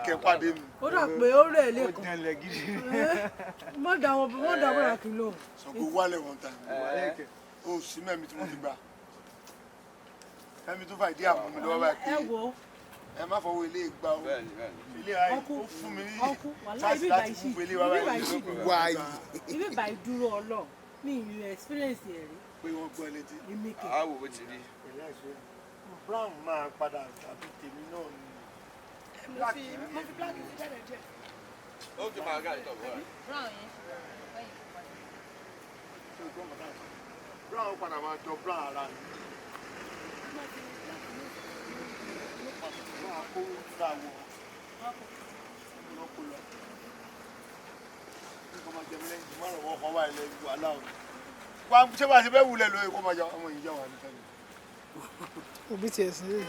Kẹ́ pàdé mi. Ó dà pé ó rẹ̀ lẹ́kọ̀ọ́. Ó dẹ̀lẹ̀ gidi. Mọ́ dà wọn, mọ́ dà bọ́ra kì í lò. Ṣàngó wálẹ̀ wọn ta. Ó sì mẹ́mi tí mo ti gbà. Fẹ́mi tó fà ìdí àmú mi lọ́wọ́ báyìí. Ẹ wò ó. Ẹ má fọwọ́ ilé gbà o. Ilé ayé ó fún mi ní chance láti mú ilé wa báyìí. Wáyé. Ibi ìbàyí dúró ọlọ́ mi ìlú experience ẹ̀ rí. Pé wọ́n gbọ́ létí. Èmi kẹ̀. Àwò bó ti rí. Brown máa padà tàbí tèmi náà ni. Mo fi black sí jáde díẹ̀. Ó ti máa gáàdì tọ̀ bọ́ra. Brown yẹn ṣe wà. Brown padà máa jọ brown ara mi. Máa kó ra wọ̀ ọ́ kó lọ. Kó máa jẹ mílíọ̀nù márùn-ún ọkọ̀ wà ilẹ̀ ìlú aláwọ̀. Wá ṣé bá a ṣe fẹ́ wulẹ̀ lóye kó máa jẹ ọmọ yìí jẹ́ wà ní tẹ́lẹ̀. Òbí tiẹ̀ sí rè.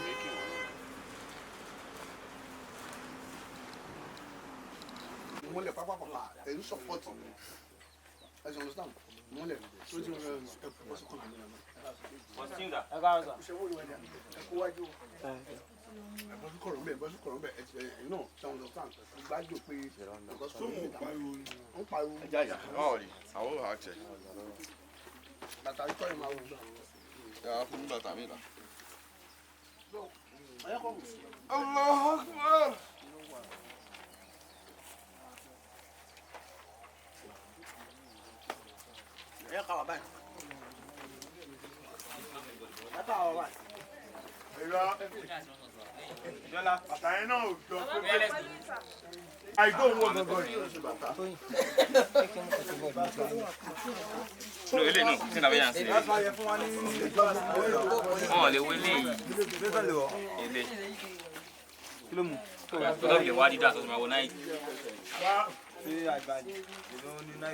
Múlẹ̀ pápápápá ẹ̀ ń sọ̀pọ̀tì mi. Ẹ ṣe understand? Múlẹ̀ tó ti rẹ̀ ẹ̀ pọ̀ sí kọ̀ọ̀nà. Ṣé wọ́n wọlé ẹ kó wájú o? Ẹ bọ́ sí kọ̀rọ̀ mbẹ́, ẹ bọ́ sí kọ̀rọ̀ mbẹ́, ẹ ẹ̀ náà ṣe understand? Gbájú pé ń pariwo. Báwo ni? Àwọn ò hà tẹ̀. Bàtà ikọ́ ẹ̀ máa wù. Ẹ á fún mi bàtà mi là. Allahu Akbar. Ẹ kà wá báyìí. Ẹ kà wá báyìí. Irọ́ bàtà yẹn náà ò jọ pé àìgbó òun wọ̀ gangan yìí. No, ele no, tí nàbẹ́ yàn sí. Wọ́n ò lè wo eléyìí. Ele. Kí ló mú? Tó lọ́ọ́ lè wá dídá tó ti máa wọ náà. Ṣé àgbàjì ló ní náà?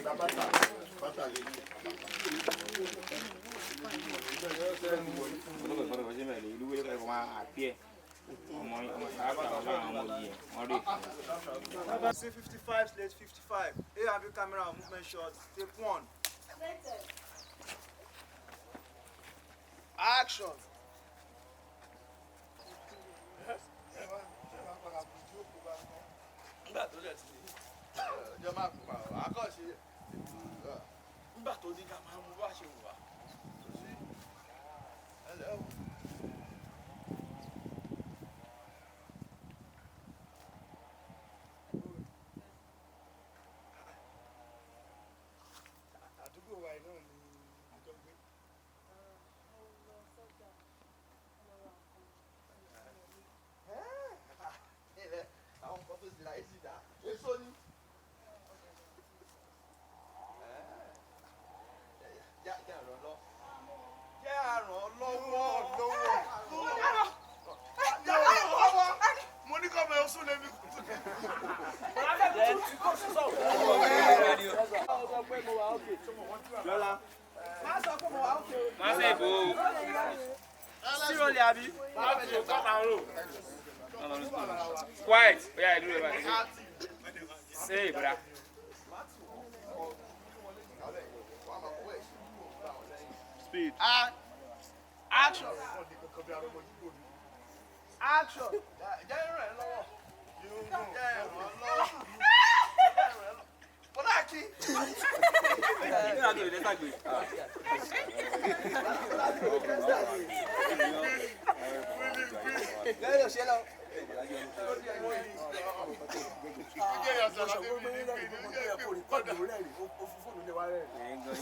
C 55 slate 55 A and B camera movement shot take one. Action. Nígbà tó dẹ̀ ti ọjọ́ máa kó pa ọ̀ àkọ́ṣe. Nígbà tó ní ká máa mú bá ṣe wù wá. Àdúgbò wa yìí náà ni àjọ gbé. Àwọn nǹkan tó ti láyé sí dá. Èso ni. Jẹ́ àràn lọ. Jẹ́ àràn lọ́wọ́ lọ́wọ́. Jẹ́ àràn lọ́wọ́. Mo ní kọ́ ọmọ ẹ̀ sún lẹ́mi. Lọ́lá. Má ṣe ìbò. Zero lè àbí? Quiet. Ó yá ìdúró báyìí. Ṣé ìbúra? Speed. Action. Action. Jẹ́ ìràn ẹ́ lọ́wọ́. Jẹ́ ìràn ẹ́ lọ́wọ́. Bọ́lá kí. Lẹ́yìn lọ ṣe lọ.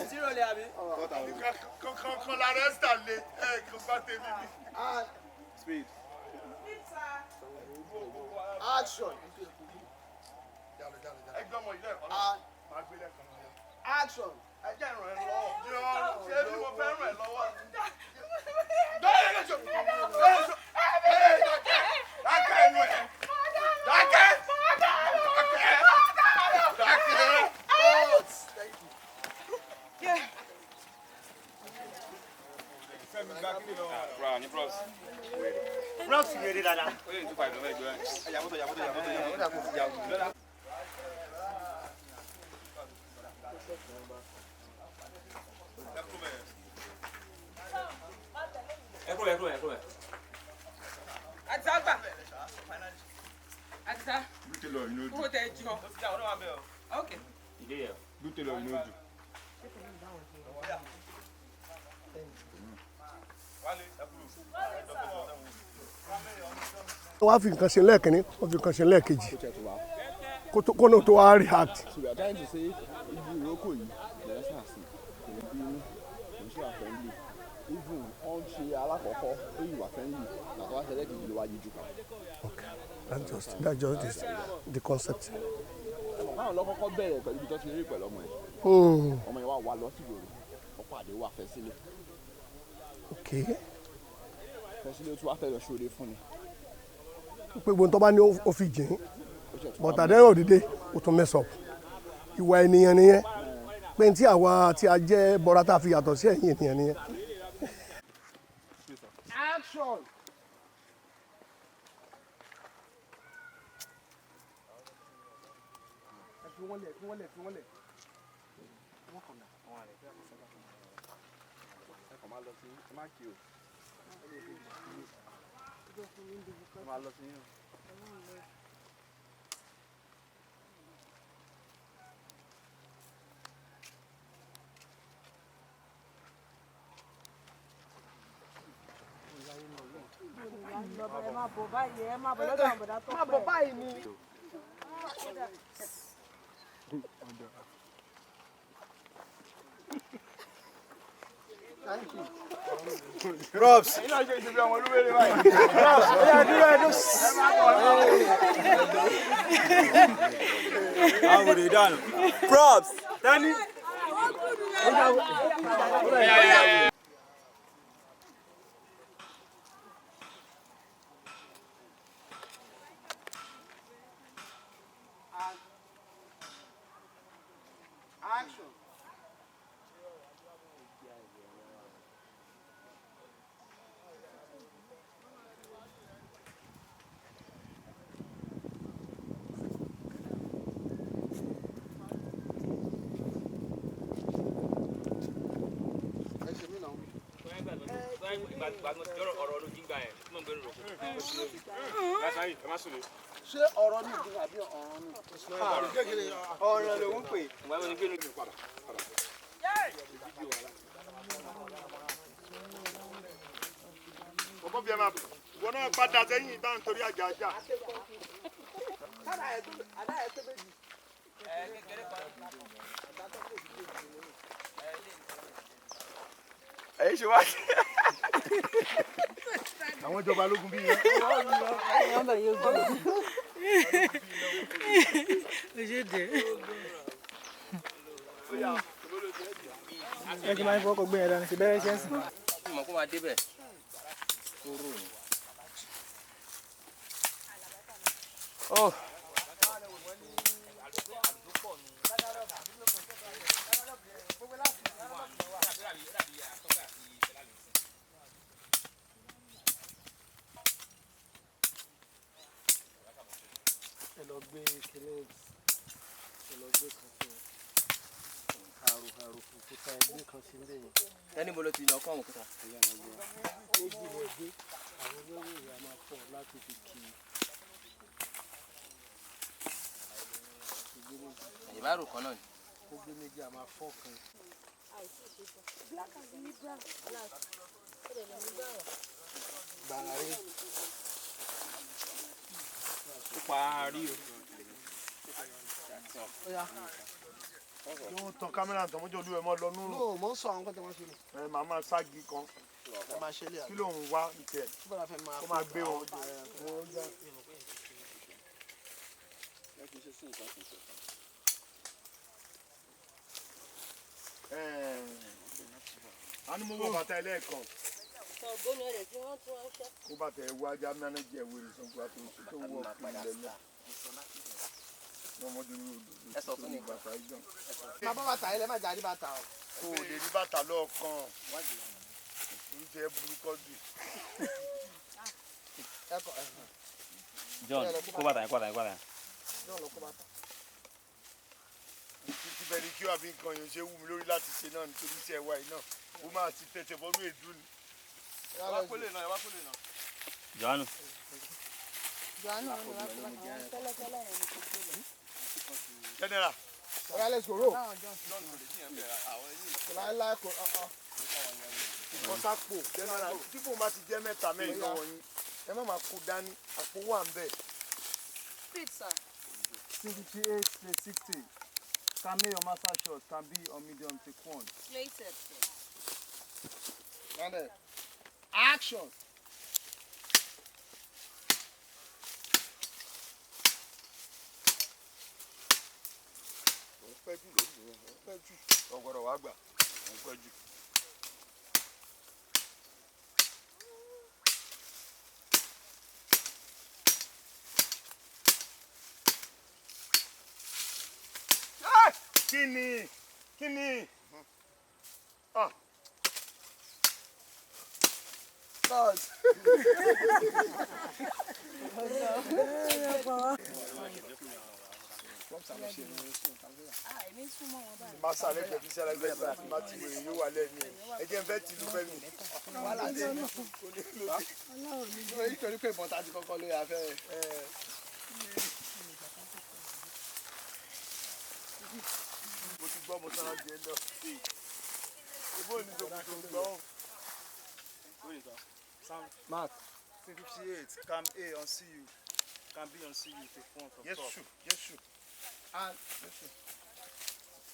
Zero lè àbí? Kankan la rẹ́sítà lé ẹ̀ kan bá tèmi ni. Speed. Action. Ẹgbẹ́ ọmọ yìí lẹ́ẹ̀kan náà. Máa gbé lẹ́ẹ̀kan náà. Action. Ẹ jẹ́ ìràn ẹ́ lọ́wọ́. Ṣé bí mo fẹ́ ràn ẹ́ lọ́wọ́? Dákẹ́ ẹnu ẹ̀. Dákẹ́. Dákẹ́. Dákẹ́. Thank you. Bra ní bros. Bros wèrè dada. Ó lè 25 lọ́wọ́ ẹ̀jọ̀ ẹ̀. Yàmọ́tò yàmọ́tò yàmọ́tò yàmọ́tò. Ẹ kúrò ẹ kúrò ẹ kúrò ẹ. Àdìsá gbà. Àdìsá. Do tailor, you know do. Owó tẹ jọ. Okay. Do tailor, you know do. Wọ́n á fi nǹkan ṣe lẹ́ẹ̀kínní, wọ́n fi nǹkan ṣe lẹ́ẹ̀kejì, kó náà tó wá react. So we are trying to say ibi ìrókò yìí lẹ́sàn sí kò ní bínú, kò ní ṣe wà friendly, even ó ń ṣe alákọ̀ọ́kọ́ ó yìí wà friendly làtọ́ wá ṣẹlẹ̀ kejì ló wá yíjú kan. Okay, that's just the concept. Báwọn lọ kọ́kọ́ bẹ̀rẹ̀ pẹ̀lú ibi tó ti rí pẹ̀lú ọmọ ẹ̀. Ọmọ yẹn wá wá lọ sí ìgboro, ọkọ àdé wà fẹ́ sílé. Okay. Fẹ́ sílé, ó tún wá fẹ́ lọ ṣoore fún ni. Pé gbogbo tó bá ní ó fi jìn, but at the end of the day, ó tún mess up. Ìwà ènìyàn nìyẹn, pé tí àwa tí a jẹ́ bọ́ra tá a fi yàtọ̀ sí ẹ̀yìn ènìyàn nìyẹn. Action. Ẹ fi wọ́n lẹ̀, ẹ fi wọ́n lẹ̀, ẹ fi wọ́n lẹ̀. Wọ́n kàn dà. Ẹ kàn máa lọ sí, ẹ má kí o. Ẹ máa lọ sí yín o. Ẹ máa bọ̀ báyìí, ẹ máa bọ̀ lọ́dọ̀ àwọn bọ̀dá tó Má bọ̀ báyìí ni. Thank you. Props. Ẹ̀yin náà ṣe ìṣe bí ọmọ olúwere báyìí. Props. Ó yá, dúró ẹ dúró. Àwọn wèrè dànù. Props. Tani. Action. Ẹ ṣe mí náà. Ṣé ọ̀rọ̀ ní ìdílé àbí ọ̀rọ̀ ní? Ọ̀rọ̀ lòún pè. Bọ̀bọ̀ bí ẹ máa bọ̀. Ìwọ náà padà sẹ́yìn bá ń torí àjà àjà. Ẹ̀yin ṣe wá. Àwọn ìjọba lógun bí yẹn. Ó ṣe dé. Ẹ kí n máa ń fọwọ́ gbé yẹn dání sí bẹ́rẹ̀ ṣe ń sìn. Mọ̀ kó máa débẹ̀. Kóró ni. Oh. Ẹ lọ gbé kíní, ẹ lọ gbé kan sí àrò àrò òkúta, ẹgbẹ́ kan sí ilé yẹn. Ẹni mo ló ti lọ kọ́ àwọn òkúta. Méjì lè gbé àwọn wẹ́wẹ́ ìyá máa pọ̀ láti fi kì í. Ìbárò kan náà ni. Ó gbé méjì, a máa fọ́ kan. Black and brown. Black. Ó dẹ̀ lè mú brown. Gbàrà rí. Ó parí o. Yóò tan kámẹ́rà tán mọ́jọ́ olú ẹ̀ mọ́ lọ núrù. No, mo ń sọ àwọn nǹkan tí wọ́n ṣe ni. Ẹ màá máa ságì kan. Ẹ máa ṣe lé àná. Kí ló ń wá tiẹ̀? Kí bọ́lá fẹ́ máa Kó máa gbé wọn. A ní mo wọ bàtà ẹlẹ́ẹ̀kan. Ọ̀gbọ́n rẹ̀ tí wọ́n tún ránṣẹ́. Kó bàtà ẹ̀ wá ajá mánéjì ẹ̀ wèrè sọ́kù àti oṣù tó wọ̀ kí ilẹ̀ náà. Ọmọdé ní odò Ẹ sọ fún mi. bàtà ìjọ. Máa bá bàtà ilẹ̀, má jà ní bàtà o. Kó o lè rí bàtà lọ́ọ̀kan. Ní tiẹ̀ burúkọ jù. Ẹ kọ ẹ. John, kó bàtà yẹn, kó bàtà yẹn, kó bàtà yẹn. John lọ kó bàtà. Títí bẹ́ẹ̀ kí wàá bí nǹkan yẹn ṣe wù mí lórí láti ṣe náà nítorí iṣẹ́ wa yìí náà. Ó máa ti tẹ̀sẹ̀ bọ́nú èédú ni. Ẹ wá kólé náà, ẹ wá kólé náà. Johannu. Johannu ni wàá fi àwọn tẹ́lẹ̀tẹ́lẹ̀ yẹn ni kò gbé lọ. General. Oya, let's go roll. Báwọn John ti Láíláí kò. Ìkọ́sápò general tí kò bá ti jẹ́ mẹ́ta mẹ́rin lọ́wọ́ yín ẹ má máa kó dání àpò wà ń bẹ̀. Speed sir. 58 slate 60. Cam A on master shot, Cam B on medium, take one. Slated sir. Landed. Action. Òun pẹ́ jù lórí yẹn, òun pẹ́ jù. Ọ̀gbọ́dọ̀ wá gbà, òun pẹ́ jù. Ah! Kí ni? Kí ni? Ah! Cut. Ah, èmi súnmọ́ wọn báyìí. Má sáré pẹ̀lú iṣẹ́ alágbèsè àti má ti wèrè yóò wà lẹ́nu ẹ̀. Ẹ jẹ́ n fẹ́ tìlú fẹ́ mi. Wàhálà dé. Nítorí pé ìbọn ta ti kọ́kọ́ lórí afẹ́. Mo ti gbọ́ mo sára jẹ lọ. Ìbò ní tòkòtò gbọ́. Mark. 58, Cam A on CU. Cam B on CU, take one from top. Jésù Jésù. And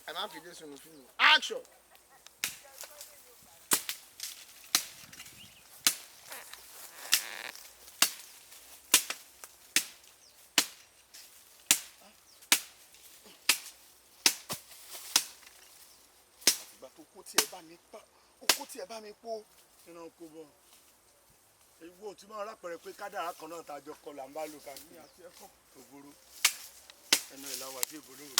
ẹ má fi Jésù nù fíìmù. Action. Àtìgbà tó kó tiẹ̀ bá mi pa ó kó tiẹ̀ bá mi pó. Ìran kò bọ̀. Ewu ò tí máa rápẹ̀rẹ̀ pé kádàrá kan náà tá a jọ kọ là ń bá lò ká ní àti ẹ̀kọ́ tó burú. Ẹnu ẹ̀ la wà tí èbó lóru.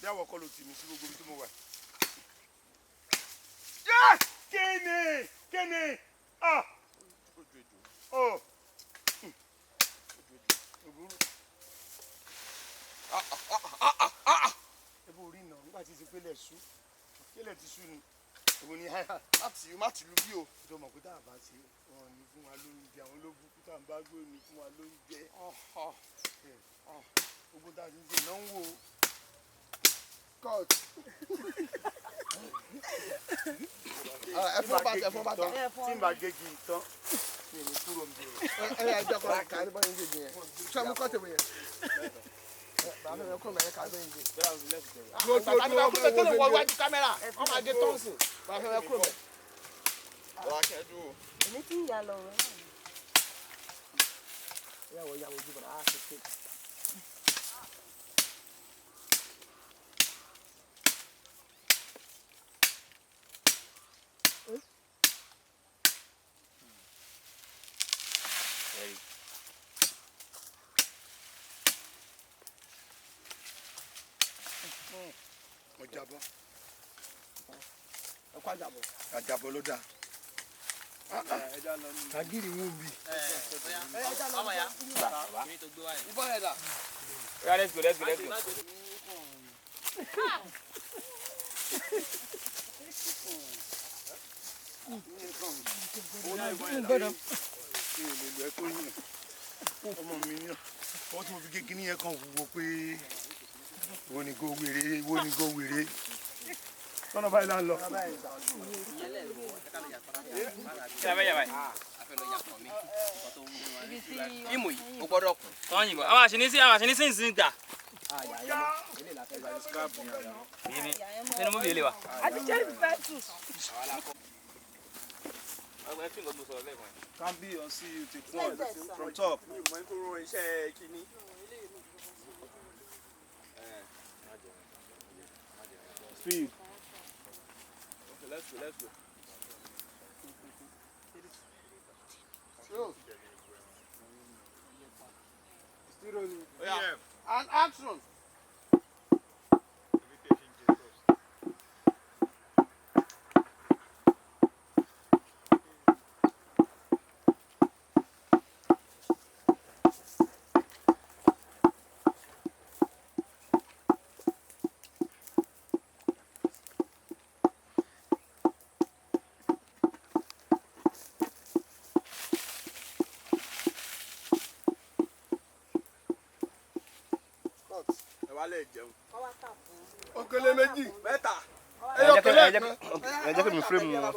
Bí àwọ̀ kọ́ ló tì mí sí gbogbo ibi tí mo wà. Yé! Kí ni? Kí ni? Ah! Oh! Tó burú. Ebo orí náà nígbà tí ti pélé sú. Kílẹ̀ ti sú ni. Èwo ni háyà? Má ti lu bí o. Tó mọ̀ pé tá a bá ṣe wọn ò ní fún wa lóúnjẹ àwọn ológun tá à ń bá gbé ò ní fún wa lóúnjẹ. Gbogbo tá a ti ń ṣe náà ń wò ó. Cut. Ẹ fún bàtà, ẹ fún bàtà. Tí n bá gégi tán mi ò ní kúrò níbi rẹ̀. Ẹ ẹ jẹ́ kọ́ ká ní bọ́ọ̀lù gègé yẹn. Ṣé ọmú kọ́ tèmi yẹn? Bàbá mi kúrò mẹ́rin ká bẹ́ẹ̀ gé. Dúró dúró Bàbá mi dúró kúrò mẹ́rin tó lè wọ iwájú kámẹ́rà. Wọ́n máa gé tọ́ǹsì. Bàbá mi kúrò mẹ́rin. Èmi tí ń yà lọ rẹ̀. Yàwó yàwó ojú bọ̀dá á ṣe ṣe. Mo jábọ́. Ẹ kó àjàbọ̀. Àjàbọ̀ ló dáa. Tagiri wù mí. Ìbọn yẹn dà. Oya, let's go, let's go, let's go. Mi ò lè lọ ẹ tó yìn. Ọmọ mi ní ọwọ́ tí mo fi gé kíní yẹn kàn wúwo pé wo ni go wèrè wo ni go wèrè. Tọ́nà báyìí là ń lọ. Kí la fẹ́ yà báyìí? Ibi tí Fíìmù yìí ó gbọ́dọ̀ kù. Tọ́ yìnbọn. Àwọn àṣìní sí àwọn àṣìní sí ń sin ta. Nínú múbi ilé wa. Àti Jerry fẹ́ tù. Cam B on CU, take one from top. Speed. Okay, let's go, let's go. Still rolling. Oya. And action. Ẹ wá lẹ̀ jẹun. Òkèlè méjì. Mẹ́ta. Ẹyọ kẹlẹ kan. Ẹ jẹ́ kí mi frame wọn.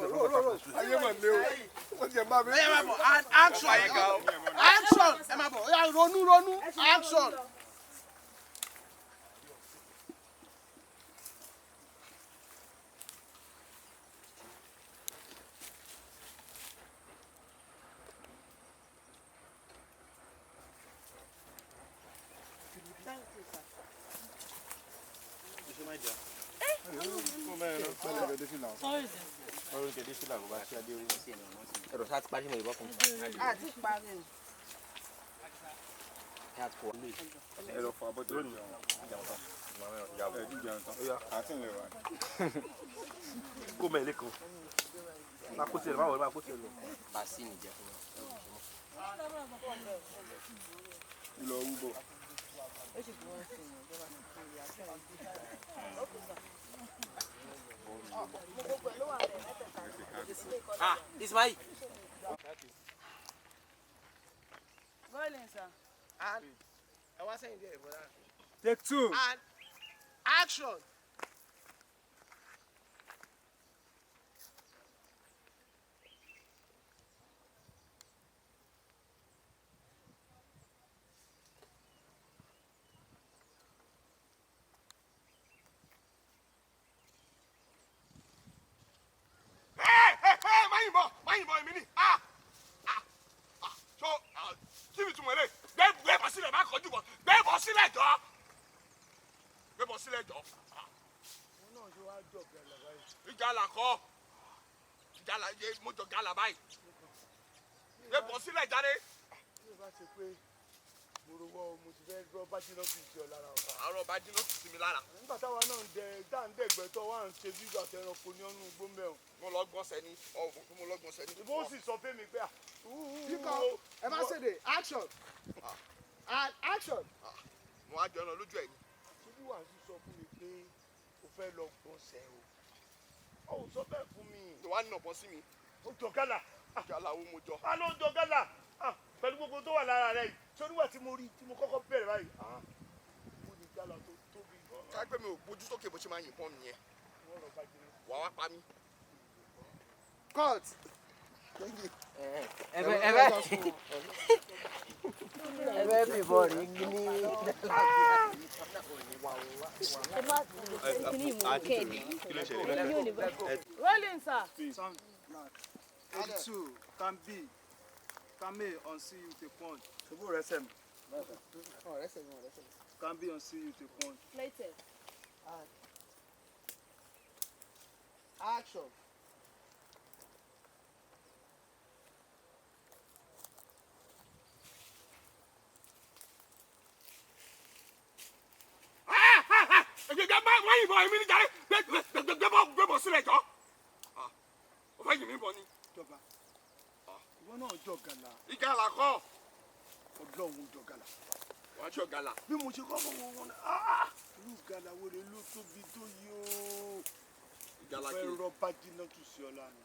Ayé mà lé o. Wọ́n ti ẹ̀ bá mi. Ẹ máa bọ̀ action action ẹ máa bọ̀ ó yá ronú ronú action. Ẹ̀rọ sáà ti parí mọ̀ ìbọn kan. Àti parí. Ẹ̀rọ fún abọ́ tó ní àti ìlẹ̀ wa. Kó mẹ́ lẹ́kọ̀ọ́. Máa kó tiẹ̀ lọ, máa wọlé, máa kó tiẹ̀ lọ. Bàásì nìjẹ́ fún mi. Ìlọ wúbọ̀. Ah, Ismail. Rolling, sir. And ẹ wá sẹ́yìn díẹ̀ bọ́lá. Take two. And action. Má yìnbọn, má yìnbọn èmi ni. Ah! Ah! Ah! So, kí ni ìtumọ̀ eléyìí? Gbé bọ́ sílẹ̀, má kọjú bọ̀. Gbé bọ́ sílẹ̀ jọ. Gbé bọ́ sílẹ̀ jọ. Ìjàlá kọ́. Ìjàlá yé mo jọ gàlà báyìí. Gbé bọ́ sílẹ̀ jáde. Bí o bá ṣe pé mo rọwọ́ mo ti fẹ́ rọ bá jiná fi sí ọ lára o. Àárọ̀ bá jiná fi sí mi lára. Nígbà táwa náà ń dẹ tá à ń dẹ̀gbẹ́ tó wà ń ṣe bí ìgbà tẹranko ní ọ̀nù gbómẹ̀ o. Mo lọ gbọ́nsẹ̀ ni, mo lọ gbọ́nsẹ̀ ni. Ìbò sì sọ fún mi pé à. Kíkọ ẹ má ṣèdè action and action. Mo á jọ ẹran lójú ẹ̀ ni. Ṣébí wàá sì sọ fún mi pé o fẹ́ lọ gbọ́nsẹ̀ o. Ó sọ bẹ́ẹ̀ fún mi. Ìwà wá nà bọ́ sí mi. Ó jọ gálà. Gálà wo mo jọ. A ló jọ gálà. Pẹ̀lú gbogbo tó wà lára rẹ̀ yìí. Ṣé oníwà tí mo rí tí mo kọ́kọ́ bẹ̀rẹ̀ báyìí? Mo ní gálà tó tóbi. Ká pé mi ò gbójú sókè bó ṣe máa yìnbọn mi yẹn. Wà wá pa mí. Cut. Ẹ fẹ́ fi bọ̀ rí ní. Rolling, sir. 82 can B can A on C you take one. Ṣubú rẹ sẹ́mi. Can B on C you take one. Later. Action. Má yìnbọn èmi ní jàre. Gbé bọ́ sílẹ̀ jọ. Ó fẹ́ yìn mí bọ̀ ni. Jọba, ìwọ náà jọ gàlà. Ìgàlà kọ́. Ọlọ́run jọ gàlà. Wàá jọ gàlà. Bí mo ṣe kọ́ fún wọn, irú gàlà wo lè ló tóbi tó yìí o. Ìgàlà kí. Fẹ́ rọ́bà jiná tù sí ọ lánàá.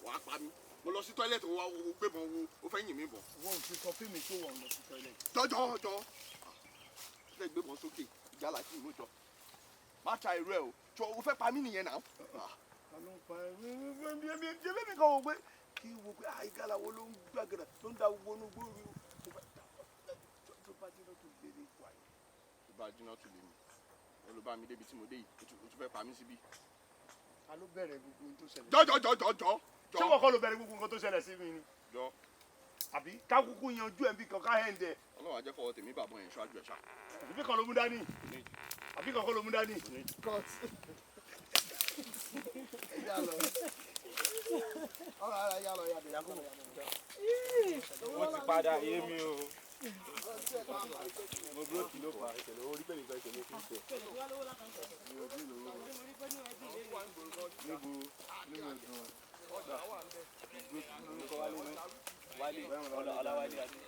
Wàá pa mí. Mo lọ sí tọ́ílẹ̀tì wo gbébọn wo ó fẹ́ yìn mí bọ̀. Wọ́n ò ti sọ fún mi tó wọ̀ lọ sí tọ́ílẹ̀tì. Jọjọ jọ. Ṣé gbébọn sókè? Ìgàlà kí ló jọ. Má ta irú ẹ o. Jọ o fẹ́ pa mí nìyẹn náà. Ta ló ń pa ẹ? Ṣé bẹ́ẹ̀ mi kàn wò pé kí wo pé ìgàlà wo ló ń gbàgàdà tó ń da wọnú gbórí tó bá jiná tó lé ní ìwà yìí. Tó bá jiná tó lé mi. Wọ́n ló bá mi débi tí mo dé yìí. O tún fẹ́ pa mí síbí. Ta ló bẹ̀rẹ̀ gbogbo ohun tó ṣẹlẹ̀? Jọ jọ jọ jọ jọ. Ṣé wọ́n kọ́ ló bẹ̀rẹ̀ gbogbo nǹkan tó ṣẹlẹ̀ sí mi ni? Jọ. Àbí ká kúkú yanjú ẹ̀ bí kan ká hẹ̀ ń dẹ̀. Ọlọ́run á jẹ́ kọ́wọ́ tèmi bàbọ̀ yẹn ṣáájú ẹ̀ ṣá. Àbí kan ló mú dání? Àbí kan kọ́ ló mú dání? Cut. Ẹ já lọ. Ọ̀rọ̀ ara yá lọ yá bẹ̀rẹ̀. Mo ti padà yé mi o. Mo búrọ́kì ló fà á. Níbo níbo ọ̀dùn. Wálé Ọláwálé àti.